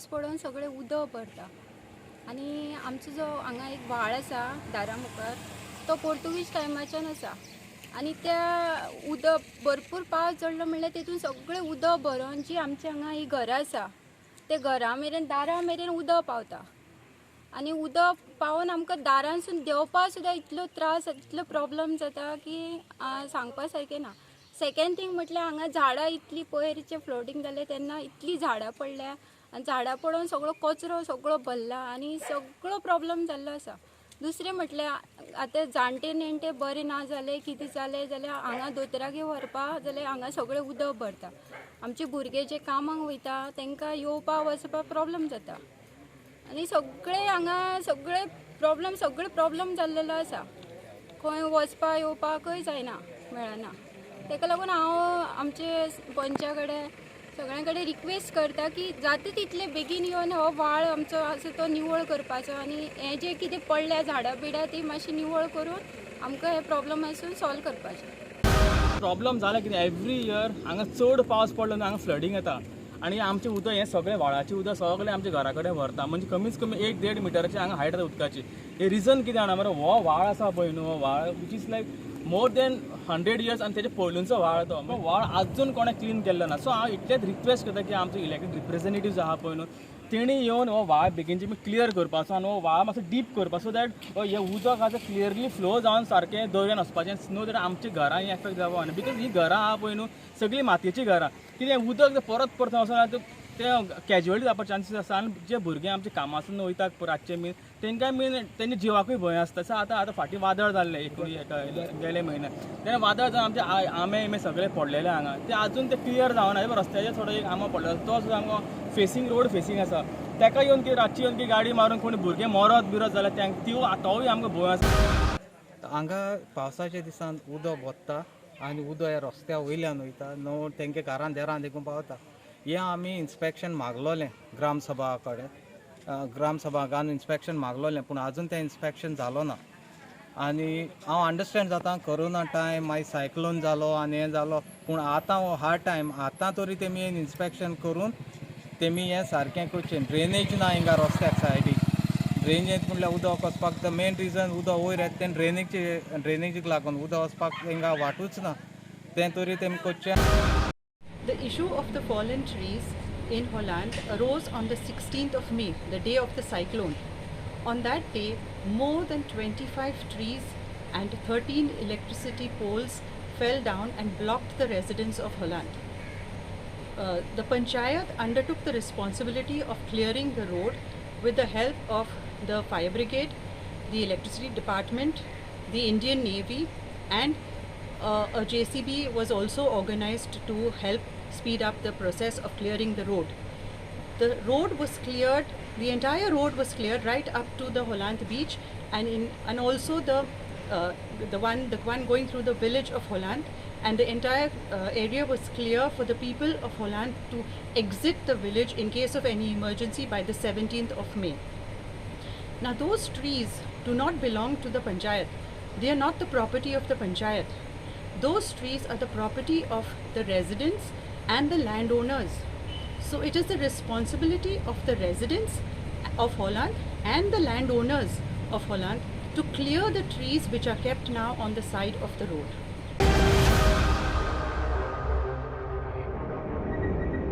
पावस पडून सगळें उदक भरता आनी आमचो जो हांगा एक व्हाळ आसा दारा मुखार तो पोर्तुगीज टायमाच्यान आसा आनी त्या उदक भरपूर पावस चडलो म्हणल्यार तेतून सगळें उदक भरून जी आमच्या हांगा ही घरां आसा ते घरा मेरेन दारा मेरेन उदक पावता आनी उदक पावून आमकां दारांसून देंवपाक सुद्दां इतलो त्रास, इतलो प्रॉब्लम जाता की सांगपा सारकें ना. सेकेंड थींग म्हटल्यार हांगा झाडां इतली पयरचें फ्लोटींग जालें तेन्ना इतलीं झाडां पडल्या आनी झाडां पडून सगळो कचरो सगळो भरला आनी सगळो प्रॉब्लम जाल्लो आसा. दुसरें म्हटल्यार आतां जाणटे नेणटे बरें ना जालें कितें जालें जाल्यार हांगा दोतोरागेर व्हरपा जाल्यार हांगा सगळें उदक भरता. आमचे भुरगे जे कामाक वयता तांकां येवपा वचपा प्रॉब्लम जाता आनी सगळे हांगा सगळे प्रॉब्लम, सगळे प्रॉब्लम जाल्लेलो आसा. खंय वचपा येवपाकय जायना, मेळना. ताका लागून हांव आमचे पंचा कडेन सगळ्यां कडेन रिक्वेस्ट करता की जाता तितले बेगीन येवन हो व्हाळ आमचो आसा तो निवळ करपाचो आनी हें जें कितें पडल्या झाडां बिडां ती मातशी निवळ करून आमकां हे प्रॉब्लम आसून सॉल्व करपाचें. प्रॉब्लम जाला कितें, एवरी इयर हांगा चड पावस पडलो न्हू हांगा फ्लडींग येता आनी आमचें उदक हें सगळें व्हाळाचें उदक सगळें आमच्या घरा कडेन व्हरता. म्हणजे कमीच कमी 1-1.5 मिटराची हांगा हायट आसा उदकाची. हे रिजन कितें जाणा मरे, हो व्हाळ आसा पळय न्हू, हो व्हाळ which is like more than 100 years आनी तेजे पयलूंचो व्हाळ तो व्हाळ आजून कोणें क्लीन केल्लो ना. सो हांव इतलेंच रिक्वेस्ट करता की आमचे इलेक्टेड रिप्रेझेंटेटिव्स आहा पळय न्हू तेणी येवन हो व्हाळ बेगीनचे क्लियर करपाचो आनी हो व्हाळ मातसो डीप करपाचो सो that हें उदक आतां क्लियरली फ्लो जावन सारकें दर्यान वचपाचें न्हू जाल्यार आमच्या घरां एफेक्ट जावपा न्हू. Because हीं घरां आहा पळय न्हू सगळीं मातयेचीं घरां, कितें उदक परत परत वचना ते कॅज्युअलिटी जावपाचे चान्सीस आसा आनी जे भुरगे आमचे कामासून वयता रातचे बीन तांकां बीन तेंच्या जिवाकूय भंय आसता. सो आतां आतां फाटीं वादळ जाल्लें एक गेले म्हयन्याक, तेन्ना वादळ जावन आमचे आमे इमे सगळे पडलेले हांगा, ते आजून ते क्लियर जावना. रस्त्याचेर थोडो एक आंबो पडलेलो तो सुद्दां आमकां फेसींग रोड फेसींग आसा, ताका येवन की रातची येवन की गाडी मारून कोणी भुरगे मरत बिरत जाल्यार त्यो तोवूय आमकां भंय आसा. हांगा पावसाच्या दिसान उदक वता आनी उदक ह्या रस्त्या वयल्यान वयता न्हू तेंगे घरान देरान देखून पावता. हें आमी इन्स्पेक्शन मागलोलें ग्रामसभा कडेन, ग्रामसभा गान इन्स्पेक्शन मागलोलें पूण आजून तें इन्स्पेक्शन जालो ना. आनी हांव अंडरस्टँड जाता कोरोना टायम मागीर सायक्लोन जालो आनी हें जालो, पूण आतां हो हार्ड टायम, आतां तरी तेमी इन्स्पेक्शन करून तेमी हें सारकें करचें. ड्रेनेज ना हिंगा रस्त्याक सायडीक, ड्रेनेज म्हणल्यार उदक वचपाक the main reason उदक वयर येता तें ड्रेनेजीक लागून उदक वचपाक हिंगा वाटूच ना, तें तरी तेमी करचें. The issue of the fallen trees in Hollant arose on the 16th of May, the day of the cyclone. On that day, more than 25 trees and 13 electricity poles fell down and blocked the residents of Hollant. The panchayat undertook the responsibility of clearing the road with the help of the fire brigade, the electricity department, the Indian Navy, and a JCB was also organized to help speed up the process of clearing the road. The road was cleared, the entire road was cleared right up to the Hollant beach, and also the one going through the village of Hollant, and the entire area was clear for the people of Hollant to exit the village in case of any emergency by the 17th of May. Now those trees do not belong to the panchayat. They are not the property of the panchayat. Those trees are the property of the residents and the landowners. So it is the responsibility of the residents of Hollant and the landowners of Hollant to clear the trees which are kept now on the side of the road.